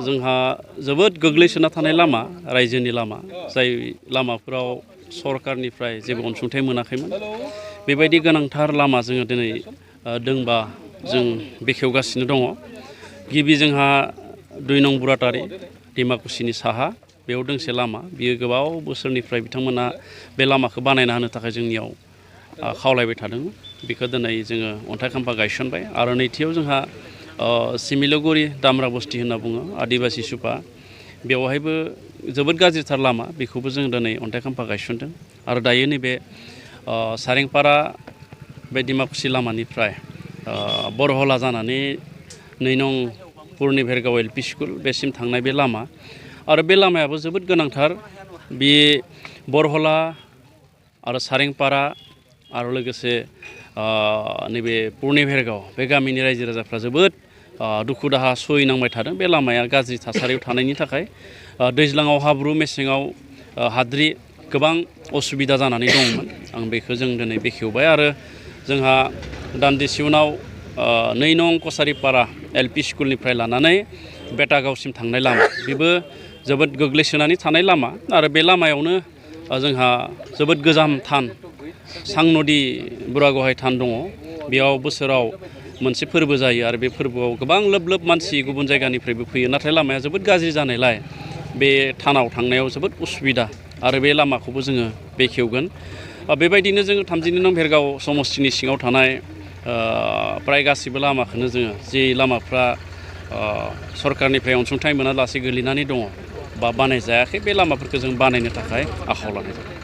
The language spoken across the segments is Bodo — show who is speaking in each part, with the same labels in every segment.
Speaker 1: जोंहा जोबोद गोग्लैसोना थानाय लामा रायजोनि लामा जाय लामाफोराव सरकारनिफ्राय जेबो अनसुंथाइ मोनाखैमोन बेबायदि गोनांथार लामा जोङो दिनै दोंबा जों बेखेवगासिनो दङ। गिबि जोंहा 2 नं बुराटारि डिमाकुसिनि साहा बेयाव दोंसे लामा बियो गोबाव बोसोरनिफ्राय बिथांमोना बे लामाखौ बानायना होनो थाखाय जोंनियाव खावलायबाय थादोंमोन। बेखौ दिनै जोङो अन्थाइ खाम्फा गायसनबाय आरो नैथियाव जोंहा सिमिलगुरि दामरा बस्ति होनना बुङो आदिबासि सुपा बेवहायबो जोबोद गाज्रिथार लामा बेखौबो जों दिनै अन्थाइ खाम्फा गायसनदों आरो दायो नैबे सारेंपारा बे डिमाकुसि लामानिफ्राय बरहला जानानै 2 नं पुरनि भेरगाव एलपि स्कुल बेसिम थांनाय बे लामा आरो बे लामायाबो जोबोद गोनांथार। बे बरहला आरो सारेंपारा आरो लोगोसे नैबे पुरनि भेरगाव बे गामिनि रायजो राजाफ्रा जोबोद दुखु दाहा सहायनांबाय थादों बे लामाया गाज्रि थासारियाव थानायनि थाखाय। दैज्लाङाव हाब्रु मेसेङाव हाद्रि गोबां असुबिदा जानानै दंमोन आं बेखौ जों दिनै बेखेवबाय आरो जोंहा दान्दिसे उनाव 2 नं कसारिपारा एलपि स्कुलनिफ्राय लानानै बेटागावसिम थांनाय लामा बेबो जोबोद गोग्लैसोनानै थानाय लामा आरो बे लामायावनो जोंहा जोबोद गोजाम थान सांनदि बुरागहाय थान दङ। बेयाव बोसोराव मोनसे फोरबो जायो आरो बे फोरबोआव गोबां लोब लोब मानसि गुबुन जायगानिफ्रायबो फैयो नाथाय लामाया जोबोद गाज्रि जानायलाय बे थानाव थांनायाव जोबोद उसुबिदा आरो बे लामाखौबो जोङो बेखेवगोन। बेबायदिनो जोङो 32 नं भेरगाव समस्तिनि सिङाव थानाय प्राय गासिबो लामाखौनो जोङो जे लामाफ्रा सरकारनिफ्राय अनसुंथाइ मोनालासे गोलैनानै दङ बा बानायजायाखै बे लामाफोरखौ जों बानायनो थाखाय आखायाव लानाय जादों।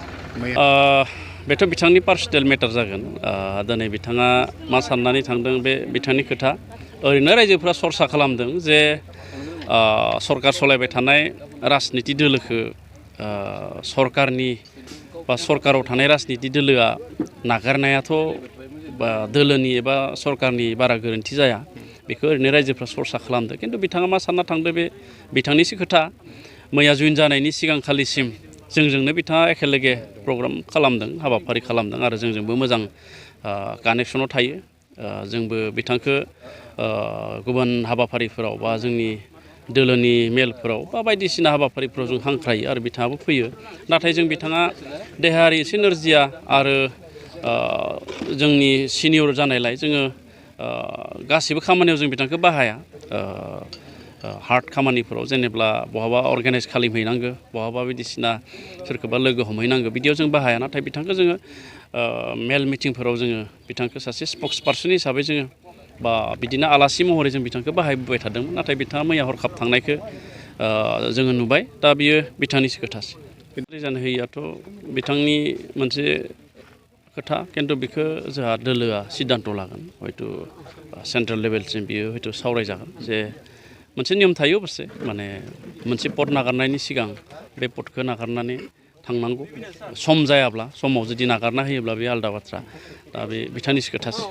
Speaker 1: बेथ' बिथांनि पार्सनेल मेटार जागोन। दिनै बिथाङा मा साननानै थांदों बे बिथांनि खोथा। ओरैनो रायजोफ्रा सरसा खालामदों जे सरकार सलायबाय थानाय राजनिति दोलोखौ सरकारनि बा सरकाराव थानाय राजनिति दोलोआ नागारनायाथ' बा दोलोनि एबा सरकारनि बारा गोरोन्थि जाया बेखौ ओरैनो रायजोफ्रा सरसा खालामदों। खिन्थु बिथाङा मा सानना थांदों बे बिथांनिसो खोथा। मैया जुइन जानायनि सिगांखालिसिम जोंजोंनो बिथाङा एखेलगे प्रग्राम खालामदों हाबाफारि खालामदों आरो जोंजोंबो मोजां कानेक्सनाव थायो। जोंबो बिथांखौ गुबुन हाबाफारिफोराव बा जोंनि दोलोनि मेलफोराव बा बायदिसिना हाबाफारिफोराव जों हांख्रायो आरो बिथाङाबो फैयो। नाथाय जों बिथाङा देहायारि एसे नोरजिया आरो जोंनि सिनियर जानायलाय जोङो गासिबो खामानियाव जों बिथांखौ बाहाया। हार्ड खामानिफोराव जेनेब्ला बहाबा अर्गानाइज खालामहैनांगौ बहाबा बायदिसिना सोरखौबा लोगो हमहैनांगौ बिदियाव जों बाहाया। नाथाय बिथांखौ जोङो मेल मिटिंफोराव जोङो बिथांखौ सासे स्पक्स पार्सन हिसाबै जोङो बा बिदिनो आलासि महरै जों बिथांखौ बाहायबोबाय थादोंमोन। नाथाय बिथाङा मैया हरखाब थांनायखौ जोङो नुबाय। दा बियो बिथांनिसो खोथासै। जानो होयियाथ' बिथांनि मोनसे खोथा खिन्थु बेखौ जोंहा दोलोआ सिद्धान्त लागोन हयथ' सेन्ट्रेल लेभेलसिम बियो हयथ' सावरायजागोन जे मोनसे नियम थायो अबसे माने मोनसे पद नागारनायनि सिगां बे पदखौ नागारनानै थांनांगौ सम जायाब्ला समाव जुदि नागारना होयोब्ला बे आलादा बाथ्रा। दा बे बिथांनिसो खोथासै।